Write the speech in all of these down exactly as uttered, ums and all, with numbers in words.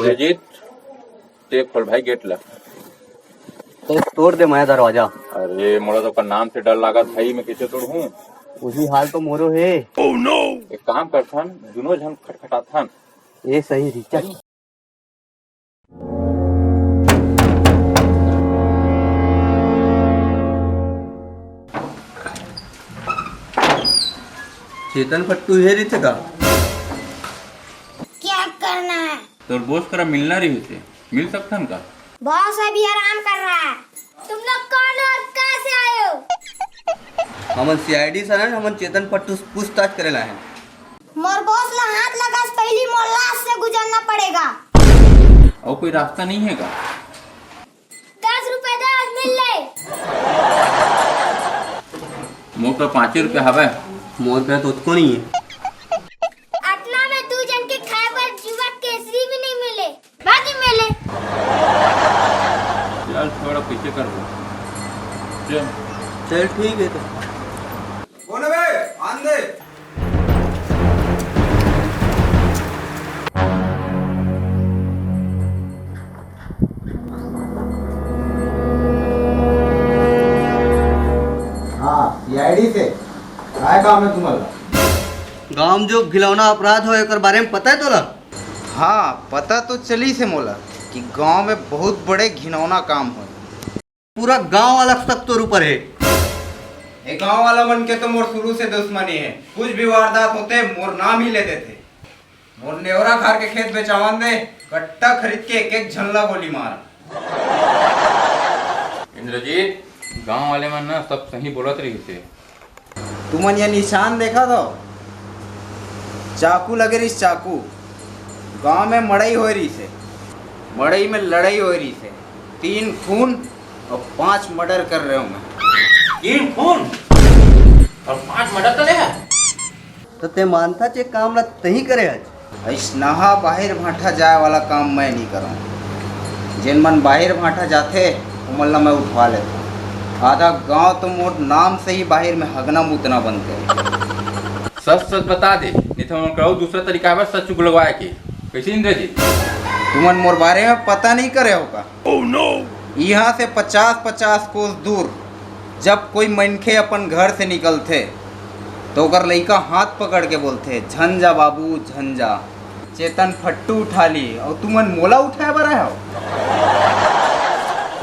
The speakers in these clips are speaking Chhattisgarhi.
इंद्रजीत, ते खोल भाई गेट ला। तो तोड़ दे मैं दरवाजा। अरे, मोला तो ओकर नाम से डर लागत भाई, मैं कैसे तोड़हूँ? वही हाल तो मोरो हे। एक काम करथन, दुनों झन खटखटाथन। ये सही रिचा। चेतन फट्टू हे रिथे का? क्या करना है? तोर बॉस करा मिलना रहिसे, मिल सकथन का? बॉस अभी आराम कर रहा है। तुम लोग कौन हो और कहाँ से आए हो? हमन सीआईडी से हन, हमन चेतन फट्टू से पूछताछ करे ला हन। मोर बॉस ला हाथ लगास पहली मोर लाश से गुजरना पड़ेगा। और कोई रास्ता नहीं है का? दस रुपए दे, आज मिल ले। मोर तो पाँचे रुपया हवय। मोर करा तो ओतको नहीं है। अतना में दू जन के खाए बर जुआ केसरी भी नहीं मिले। बाकी मिले। चल छोड़, अब कैसे करबो? चल। चल ठीक है तो। कौन है बे? आन दे। हाँ, सीआईडी से। काय काम है तुम्हारा? गांव में जो घिनौना अपराध होय, एकर बारे में पता है तोला? हाँ, पता तो चलिस हे मोला कि गांव में बहुत बड़े घिनौना काम होय। पूरा गांव वाला शक तोर ऊपर हे। ए गांव वाला मन के तो मोर शुरू से दुश्मनी हे। कुछ भी वारदात होथे, मोर नाम ही ले देथे। मोर नेवरा खार के खेत बेचावन दे, गट्टा खरीद के एक एक झन ला गोली मार। इंद्रजीत, गांव वाले मन ना सब सही बोलत रहिसे। तुमन ये निशान देखत हो? चाकू लगे रहिस, चाकू। गांव में मड़ई होय रहिस हे, मड़ई में लड़ई होय रहिस हे। तीन खून और पांच मर्डर कर रहे हो मैं। तीन खून और पांच मर्डर करे हे? तो ते मानथस ये काम ला तही करे हस? अइसनहा बाहिर भांठा जाए वाला काम मैं नहीं करंव। जेन मन बाहिर भांठा जाथे, ओमन ला मैं उठवा लेथंव। आधा गांव तो मोर नाम से ही बाहिर में हगना मुतना बनथे। सच सच बता दे, नहीं तो हमन करा दूसरा तरीका हवय सच उगलवाए के। कैसे इंद्रजीत? तुमन मोर बारे में पता नहीं करे हो का? इहाँ से पचास पचास कोस दूर जब कोई मनखे अपन घर से निकलथे, तो ओकर लइका हाथ पकड़ के बोलथे, "झन जा बाबू, झन जा, चेतन फट्टू उठा ली।" अउ तुमन मोला उठाए बर आए हो?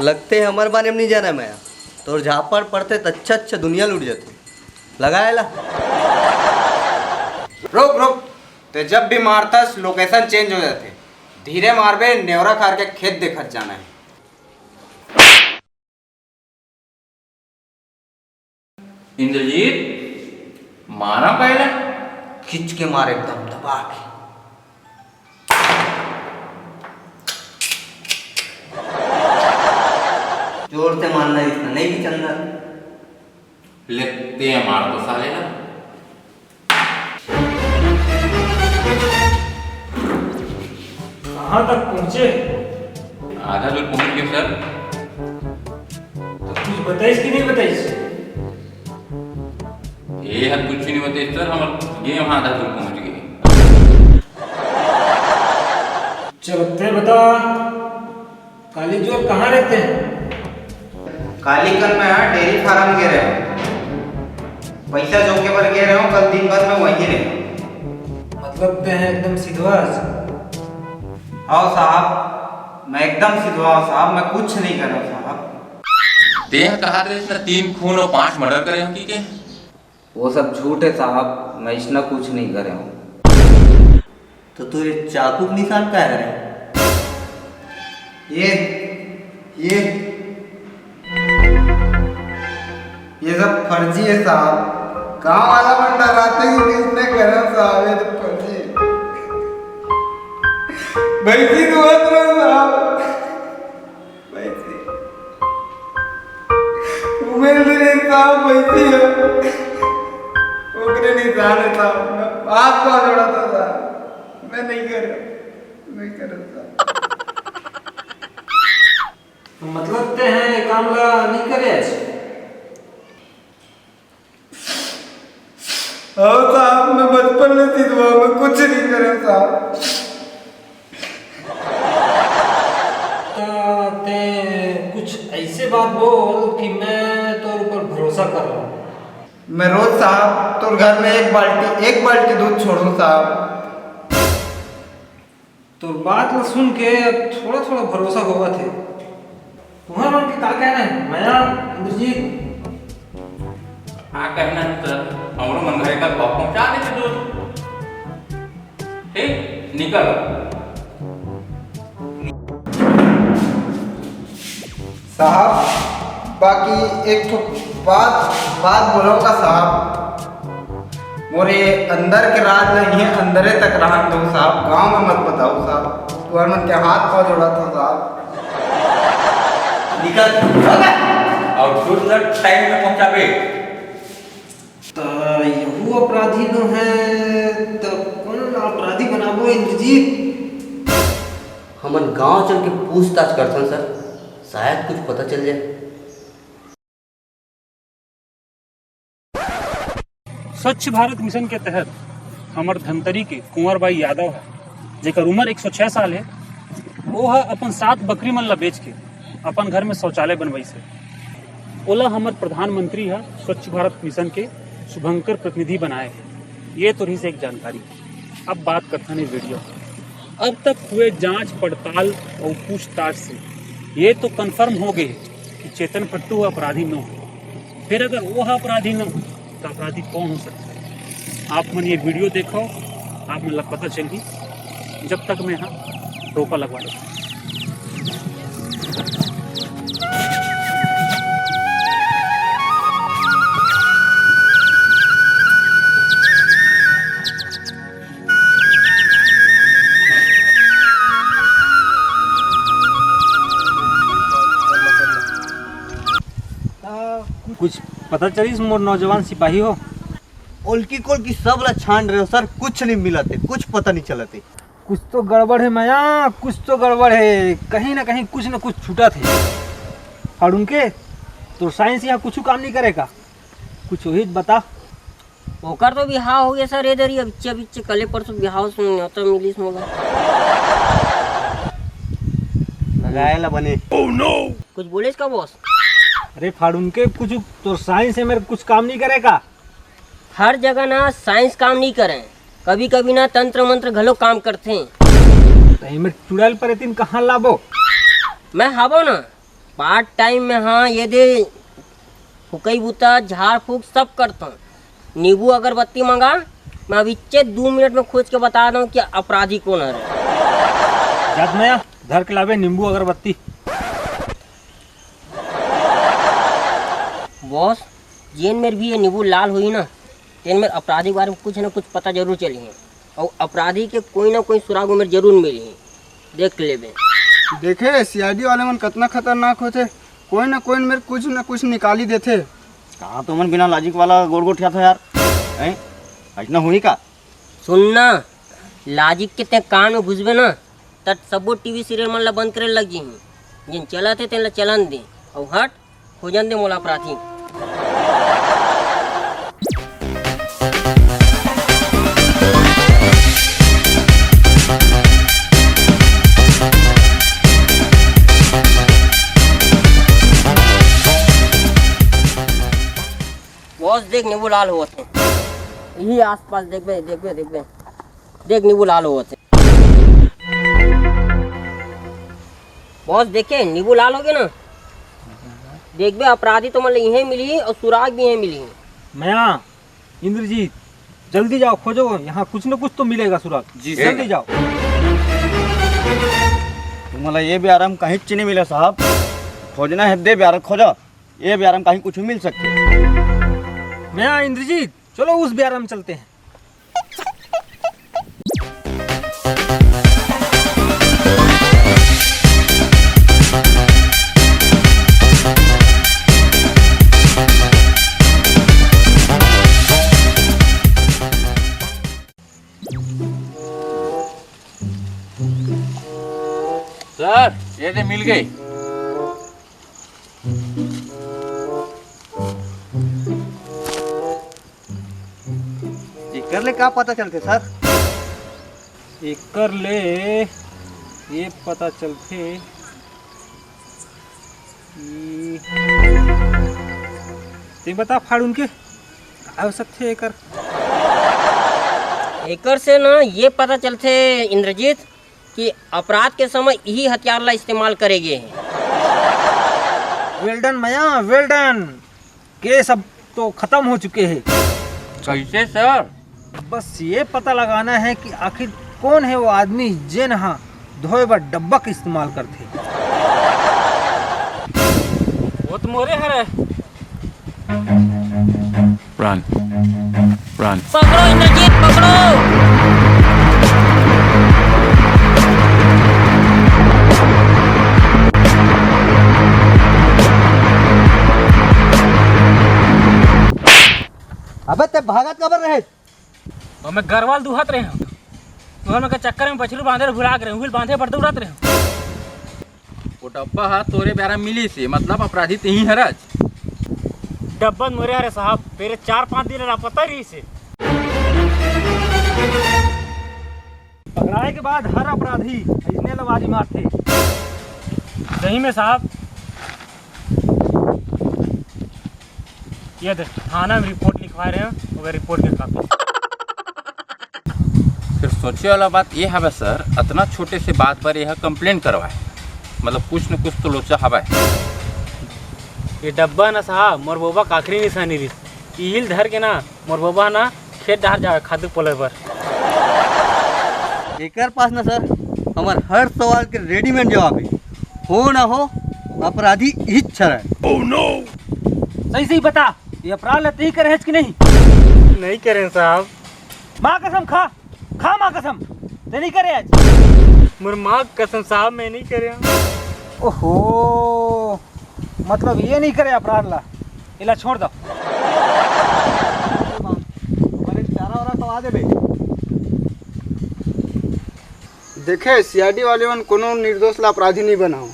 लगथे हमर बारे में नहीं जाना मैं। तोर झापड़ पड़थे त अच्छा अच्छा दुनिया लूट जाथे। लगा एला। रुक, रुक। ते जब भी मारथस, लोकेशन चेंज हो जाथे। धीरे मारबे, नेवरा खार के खेत देखत जाना हे। इंद्रजीत, मारा पहले। खींच के मार, एकदम दबा के। जोर से मारना, इसका नहीं भी चंदा। ले, ते मार तो साले ला। कहाँ तक पहुँचे? आधा दूर पहुँच गए सर। तो कुछ बताइस कि नहीं बताइस? ये हर कुछ नहीं बताइस सर, हम ये वहाँ आधा दूर पहुँच गए। चल, अब तैं बता, काली जोर कहाँ रहते हैं? काली कन मैं डेयरी फार्म गे रहेंव। पैसा जोखे बर गे रहेंव, कल दिन भर मैं वहीं रहेंव। मतलब तैं है एकदम सिधवा हस? हव साहब, मैं एकदम सिधवा हंव साहब, मैं कुछ नहीं करेंव साहब। तैं कहा रहे इतना तीन खून और पांच मर्डर करे हो कि के? वो सब झूठ है साहब, मैं इसना कुछ नहीं करे हूँ। तो तू ये चाकू के निशान का है रे? ये, ये, ये सब फर्जी है साहब। गांव वाला मन डराते कि किसने करे साहब, ये तो फर्जी है। भैंसी दुआ साहब। वैसे। उमेश जी ने साहब वैसे है। ओकरे निशान है साहब। मैं हाथ पाँव जोड़ा था साहब। मैं नहीं कर रहा। नहीं कर रहा साहब। तो मतलब तैं है ये काम ला नहीं करे आज? हाँ साहब, मैं बचपन में सिधवा, मैं कुछ नहीं करे साहब। बात बोल कि मैं तोर ऊपर भरोसा कर रहा हूँ। मैं रोज साहब तोर घर में एक बाल्टी, एक बाल्टी दूध छोड़ूं साहब। तोर बात ला सुन के थोड़ा थोड़ा भरोसा होवत हे। तुम्हर मन के का कहना हे, मया, इंद्रजीत? का कहना हे सर, हमरो मन घर का पहुंचा देते दूध। ठीक, निकल। साहब, बाकी एक ठो बात, बात बोलूंगा साहब। मोरे अंदर के राज ल इहें अंदरे तक रहन दो साहब, गांव में मत बताओ साहब। तुम्हारे मन के हाथ पाँव जोड़ा था साहब। निकल। और दूध ल टाइम में पहुंचाबे। त यहू अपराधी नो हे, त कोन ला अपराधी बनाबो इंद्रजीत? हमन गांव चल के पूछताछ करथन सर, शायद कुछ पता चल जाए। स्वच्छ भारत मिशन के तहत हमर धमतरी के कुंवर बाई यादव ह, जेकर उम्र एक सौ छह साल हे, वो ह अपन सात बकरी मन ला बेच के अपन घर में शौचालय बनवाइस हे। ओला हमर प्रधानमंत्री ह स्वच्छ भारत मिशन के शुभंकर प्रतिनिधि बनाए हे। ये तो रहिस एक जानकारी। अब बात करथन ये वीडियो। अब तक हुए जांच पड़ताल और पूछताछ से ये तो कन्फर्म हो गए कि चेतन फट्टू ह अपराधी न हो। फिर अगर वो ह अपराधी न हो तो अपराधी कौन हो सकता है? आप मन ये वीडियो देखो, आप मन ला पता चलही। जब तक मैं यहाँ रोपा लगवा लेता हूँ। कुछ पता चलिस मोर नौजवान सिपाही हो? ओलकी कोलकी सब ला छान रहे हो सर, कुछ नहीं मिलत हे, कुछ पता नहीं चलत हे। कुछ तो गड़बड़ हे मया, कुछ तो गड़बड़ हे, कहीं ना कहीं कुछ ना कुछ छूटत हे। फाड़ून के, तोर साइंस यहाँ कुछ काम नहीं करे का? कुछ होही त बता। ओकर तो बिहाव हो गया सर, ए दरी अब इच्चे बिच्चे कले परसों बिहाव से न्योता मिलिस मोला। लगाए ला बने। कुछ बोलेस का बॉस? अरे फाड़ून के, कुछ तोर साइंस हे मेरे कुछ काम नहीं करे का? हर जगह ना साइंस काम नहीं करे, कभी कभी ना तंत्र मंत्र घलो काम करथे। त एमे चुड़ैल परेतिन कहाँ लाबो? मैं हाबो ना पार्ट टाइम में, हाँ ये दे फुकई बूता झाड़ फूक सब करता हूँ। नींबू अगरबत्ती मंगा, मैं अब इच्चे दो मिनट में खोज के बता दूँ कि अपराधी कौन है। जात मया, धर के लाबे नींबू अगरबत्ती। बॉस, जेन मेर भी ये नींबू लाल होही ना, तेन मेर अपराधी के बारे में कुछ ना कुछ पता जरूर चलही। और अपराधी के कोई ना कोई सुराग मेर जरूर मिलही, देख लेबे। देखे सीआईडी वाले मन कतना खतरनाक होथे, कोई ना कोई मेर कुछ ना कुछ निकाली देथे। कहाँ तुमन बिना लाजिक वाला गोड़ गोठिया था यार, हैं? ऐसना होही का? सुनना, लाजिक के ते कान में घुसबे ना, तब सबो टीवी सीरियल मन ला बंद करे लग जिही। जिन चलत हे तेन ला चलन दे, और हट, खोजन दे मोला अपराधी। बॉस देख नींबू लाल होवत हे। यही आसपास देखबे, देखबे, देखबे। देख नींबू लाल होवत हे। बॉस देखे नींबू लाल हो गए ना। देखबे अपराधी तो मतलब यहीं मिली और सुराग भी यहीं मिली। मया, इंद्रजीत, जल्दी जाओ, खोजो, यहाँ कुछ न कुछ तो मिलेगा सुराग। जी सर। जल्दी जाओ। तुम्हाला ये बियारम कहीं नहीं मिला साहब, खोजना है दे बियारम खोजो, ये बियारम कहीं कुछ मिल सकते। मया, इंद्रजीत, चलो उस बियारम चलते हैं। सर, ये दे मिल गई। एकर ले का पता चलथे सर? एकर ले ये पता चलथे। ई, ते बता फाड़ून के का हो सकथे एकर? एकर से ना ये पता चलथे इंद्रजीत कि अपराध के समय इही हथियार ला इस्तेमाल करे गे हे। Well done मया, well done। केस अब तो खत्म हो चुके हैं। कैसे सर? बस ये पता लगाना है कि आखिर कौन है वो आदमी जेन हा धोए बर डब्बा के इस्तेमाल करथे। वो तो मोरे हरे। Run, run। पकड़ो इंद्रजीत, पकड़ो। अबे ते भागत काबर रहे? और मैं गरवा ल दुहत रहे हूँ। तुहर मन के चक्कर में बछरू बांधे ल भुला गे रहे हूँ, उही ल बांधे बर दौड़त रहे हूँ। वो डब्बा हा तोरे बेरा मिलिस हे, मतलब अपराधी तेही हरच। डब्बा मोरे हरे साहब, मेरे चार पांच दिन लापता रहिस हे। पकड़ाए के बाद हर अपराधी अइसने लबाजी मारथे। सही में साहब, ये दे, थाना में रिपोर्ट लिखवाए रहे हैं, ओकर रिपोर्ट के कॉपी। फिर सोचे वाला बात ये हवे सर, अतना छोटे से बात पर यह कंप्लेंट करवाए, मतलब कुछ न कुछ तो लोचा हवे। ये डब्बा ना साहब, मोर बोबा के आखिरी निशानी रहिस। इही ल धर के ना मोर बबा ना खेत डहर जावे खातू पलोय बर। एकर पास ना सर, हमर हर सवाल के रेडीमेड जवाब हे। हो ना हो, अपराधी इहीच हरय। सही सही बता, ये अपराध ला तेही करे हच कि नहीं? नहीं करे साहब। माँ कसम खा, खा माँ कसम, ते नहीं करे हच। मोर माँ कसम साहब, मैं नहीं करे। ओहो, मतलब ये नहीं करे अपराध ला, इला छोड़ दो। अरे चारा वारा खवा दे बे। देखे, सीआईडी वाले मन कोनो निर्दोष ला अपराधी नहीं बनाओ।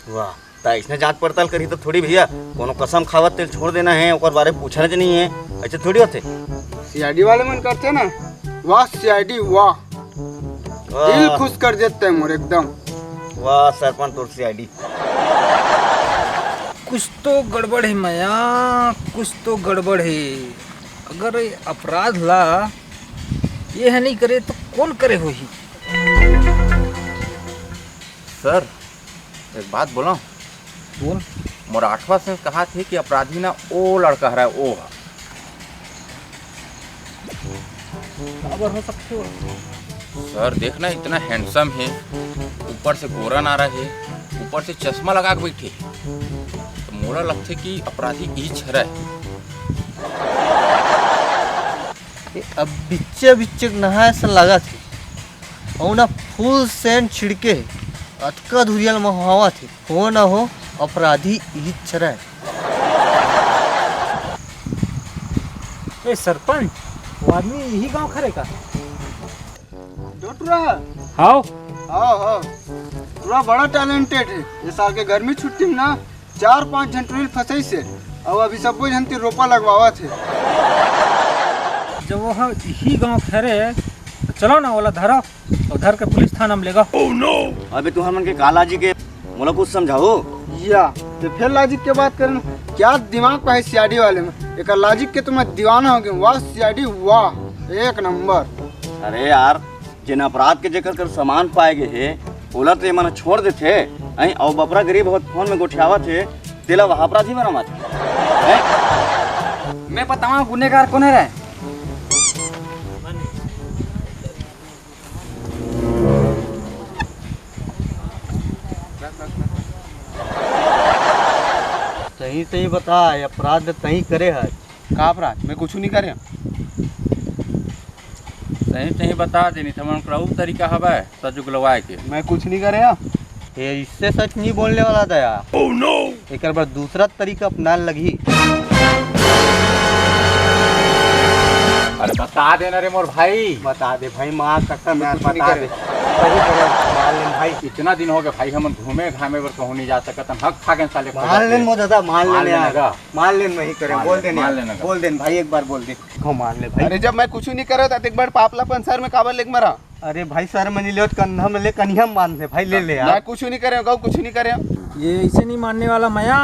वाह, त इसने जांच पड़ताल करी तो थोड़ी भैया, कोनो कसम खावत तेल छोड़ देना है, ओकर बारे में पूछना च नहीं है, ऐसे थोड़ी होते। सीआईडी वाले मन करते ना, वाह सीआईडी वाह, दिल वाह। खुश कर देते हैं मोर एकदम। वाह सरपंच तोर सीआईडी। कुछ तो गड़बड़ हे मया, कुछ तो गड़बड़ हे। अगर ये अपराध ला ये ह नहीं करे तो कौन करे होही? सर, एक बात बोला। बोल। मोर आठवां सेंस कहा थे कि अपराधी ना ओ लड़का हरा, ओ हा। काबर हो सकथे वो? सर, देखना, इतना हैंडसम हे, ऊपर से गोरा नारा हे, ऊपर से चश्मा लगा के बैठे हे। तो मोला लगथे कि अपराधी इहीच हरय। ए, अब बिच्चे बिच्चे नहाए से लागत हे, अउ ना फुल सेंट छिड़के हे, अतका धुरिया ल महोहावत हे। हो ना हो, अपराधी इहीच हरय। ए सरपंच, वो आदमी इही गांव के हरे का? टुरा। हाव। हाव, हाव। टुरा बड़ा टैलेंटेड हे। ये साल के गर्मी छुट्टी में ना चार पांच झन टुरी ल फंसइस हे। अउ अभी सबो झन तीर रोपा लगवावत हे। जब वो ह इही गांव के हरे, तो चलो ना, ओला धरो। अउ धर के पुलिस थाना में लेगा। अबे तुहर मन के का लॉजिक हे, मोला कुछ समझाओ। या, ते फेर लॉजिक के बात करन, क्या दिमाग पाए सीआईडी वाले में, एकर लॉजिक के तो मैं दीवाना हो गया। वाह सीआईडी वाह, एक नंबर। अरे यार, जेन अपराध के जेकर कर सामान पाए गे हे, ओला तो ये मन छोड़ देथे, हैं? अउ बपरा गरीब होत फोन में गोठियावत हे, तेला वह अपराधी बनावत हे, हैं? मैं बतावा गुनेगार कोन हरे? सही सही बता, ये अपराध तही करे हस। का अपराध? मैं कुछ नहीं करे। सही सही बता दे, नहीं तो हमन करा उ तरीका हवय सच उगलवाए के। मैं कुछ नहीं करे। ये इससे सच नहीं बोलने वाला था यार। एकर बर दूसरा तरीका अपनाए लगही। अरे बता दे ना रे मोर भाई। बता दे भाई, माँ कसम यार, कुछ नहीं बता करे। दे। सही करे, मार लेन भाई। इतना दिन हो गए भाई, हमन घूमे घामे बर कहूँ नहीं जा सकत हन। हक खा गए साले मार लेन। मो दादा, मार लेन यार। मार लेन, वही करे, मार बोल लेन, देन मार यार। लेन। बोल देन भाई, एक बार बोल दे। हो मार ले भाई। अरे जब मैं कुछ नहीं करे, तो एक बार पापलापन सर में काबर लेके मरा? अरे भाई, सर में नहीं ले, कंधा में ले, कनिया में बांध ले भाई, ले ले यार। मैं कुछ नहीं करे, गौ कुछ नहीं करे। ये ऐसे नहीं मानने वाला मया।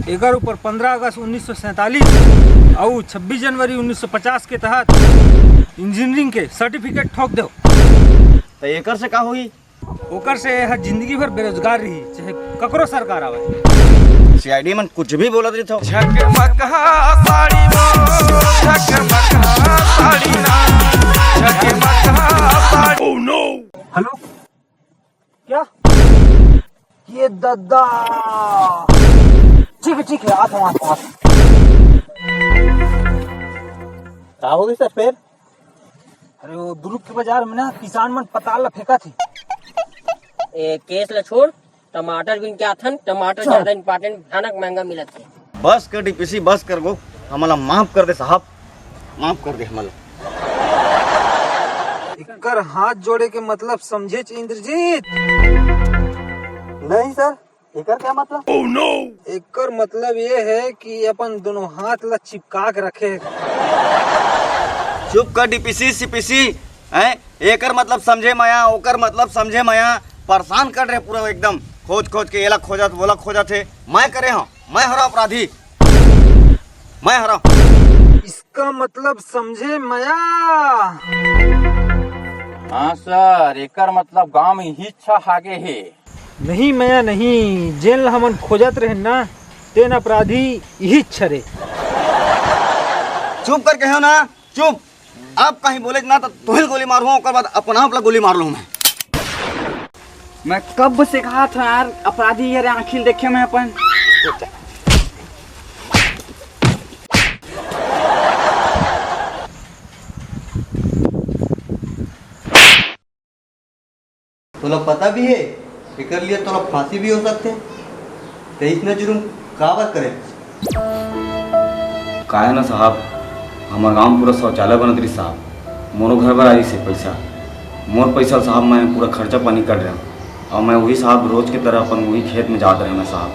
एकर ऊपर पंद्रह अगस्त उन्नीस सौ सैंतालीस अउ छब्बीस जनवरी उन्नीस सौ पचास के तहत इंजीनियरिंग के सर्टिफिकेट ठोक दो। त एकर से का होही? ओकर से यह जिंदगी भर बेरोजगार रही, चाहे ककरो सरकार आवे। सीआईडी मन कुछ भी बोलत रहिथो। झकमकहा साड़ी वो, झकमकहा साड़ी ना, झकमकहा साड़ी। हेलो, क्या? ये दादा। ठीक है, ठीक है, आता हूँ, आता हूँ, आता हूँ। का हो गई सर फिर? अरे, वो दुरुग के बाजार में ना किसान मन पताल ला फेंकत हे। ए, केस ला छोड़, टमाटर बिन के आथन, टमाटर चल। ज्यादा इंपॉर्टेंट, भयानक महंगा मिलत हे। बस कर डीपीसी, बस कर गो, हमला माफ कर दे साहब, माफ कर दे हमला। एकर हाथ जोड़े के मतलब समझेच इंद्रजीत? नहीं सर, एकर क्या मतलब? एकर मतलब ये है कि अपन दोनों हाथ ला चिपका के रखे हे। चुप कर डीपीसी, सीपीसी, हैं? एकर मतलब समझे मया, ओकर मतलब समझे मया, परेशान कर रहे पूरा एकदम, खोज खोज के एला खोजत, वोला खोजत हे। मैं करे हूँ, मैं हरा अपराधी, मैं हरा। इसका मतलब समझे मया। हाँ सर, एकर मतलब गांव में इच्छा हागे हे। नहीं मया नहीं, जेन ला हमन खोजत रहेन ना, तेन अपराधी इहीच हरे। चुप कर कहेंव ना, चुप। अब कहीं बोले ना तो तुहिल गोली मारूंगा, ओकर बाद अपन आप ला गोली मार लूं मैं। मैं कब से कहा था यार, अपराधी यार आंखी देखे मैं अपन। तोला पता भी है, एकर लिए तोला फांसी भी हो सकते। ते इतना जुर्म काबर करे? काय ना साहब, हमर गांव पूरा शौचालय बनत रही साहब, मोरो घर बर आई से पैसा, मोर पैसा साहब, मैं पूरा खर्चा पानी कर रहा हूँ। और मैं वही साहब रोज की तरह अपन वही खेत में जात रहना साहब।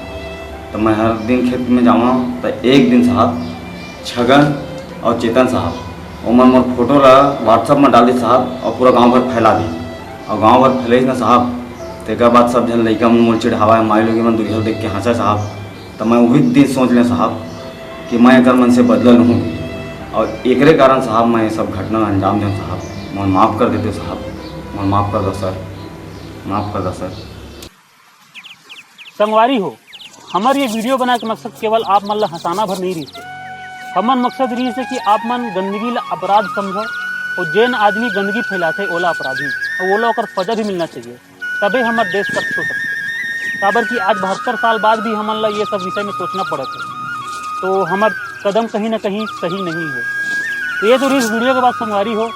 तो मैं हर दिन खेत में जावा, तो एक दिन साहब छगन और चेतन साहब, ओमन मोर फोटो ला WhatsApp में डाल दी साहब, और पूरा गांव भर फैला दी। और गांव भर फैलाइस ना साहब, तेकर बाद सब झन लइका मन मोर चिढ़ावा, माई लोग मन दुरिहा देख के हंसा साहब। तो मैं वही दिन सोच लें साहब कि मैं एकर मन से बदला लूँ, और एकरे कारण साहब मैं ये सब घटना अंजाम दें साहब। मोर माफ कर देते साहब, मोर माफ कर दो सर, माफ कर दो सर। संगवारी हो, हमर ये वीडियो बनाए के मकसद केवल आप मन ला हंसाना भर नहीं रहिस हे। हमर मकसद रहिस हे कि आप मन गंदगी ला अपराध समझो, और जेन आदमी गंदगी फैलाथे ओला अपराधी, और ओला ओकर सजा भी मिलना चाहिए, तबे हमर देश स्वच्छ हो सकथे। काबर कि आज बहत्तर साल बाद भी हमन ला ये सब विषय में सोचना पड़त हे, तो हमर कदम कहीं ना कहीं सही नहीं है। तो ये तो रहिस वीडियो के बात संगवारी हो।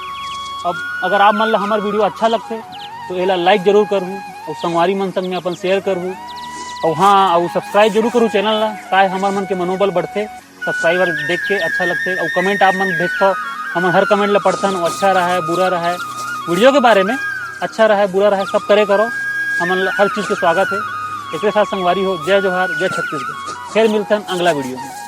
अब अगर आप मन ला हमर वीडियो अच्छा लगथे तो एला लाइक जरूर करहू, और संगवारी मन संग में अपन शेयर करहू, और हाँ, और सब्सक्राइब जरूर करू चैनल ला, ताकि हमर मन के मनोबल बढ़थे। सब्सक्राइबर देख के अच्छा लगथे, और कमेंट आप मन भेजथव, हमन हर कमेंट ला पढ़थन, वो अच्छा रहा है, बुरा रहा है, वीडियो के बारे में अच्छा रहा है, बुरा रहा है, सब करे करो, हमन ला हर चीज़ के स्वागत है। एक साथ संगवारी हो, जय जोहार, जय छत्तीसगढ़, फिर मिलथन अगला वीडियो में।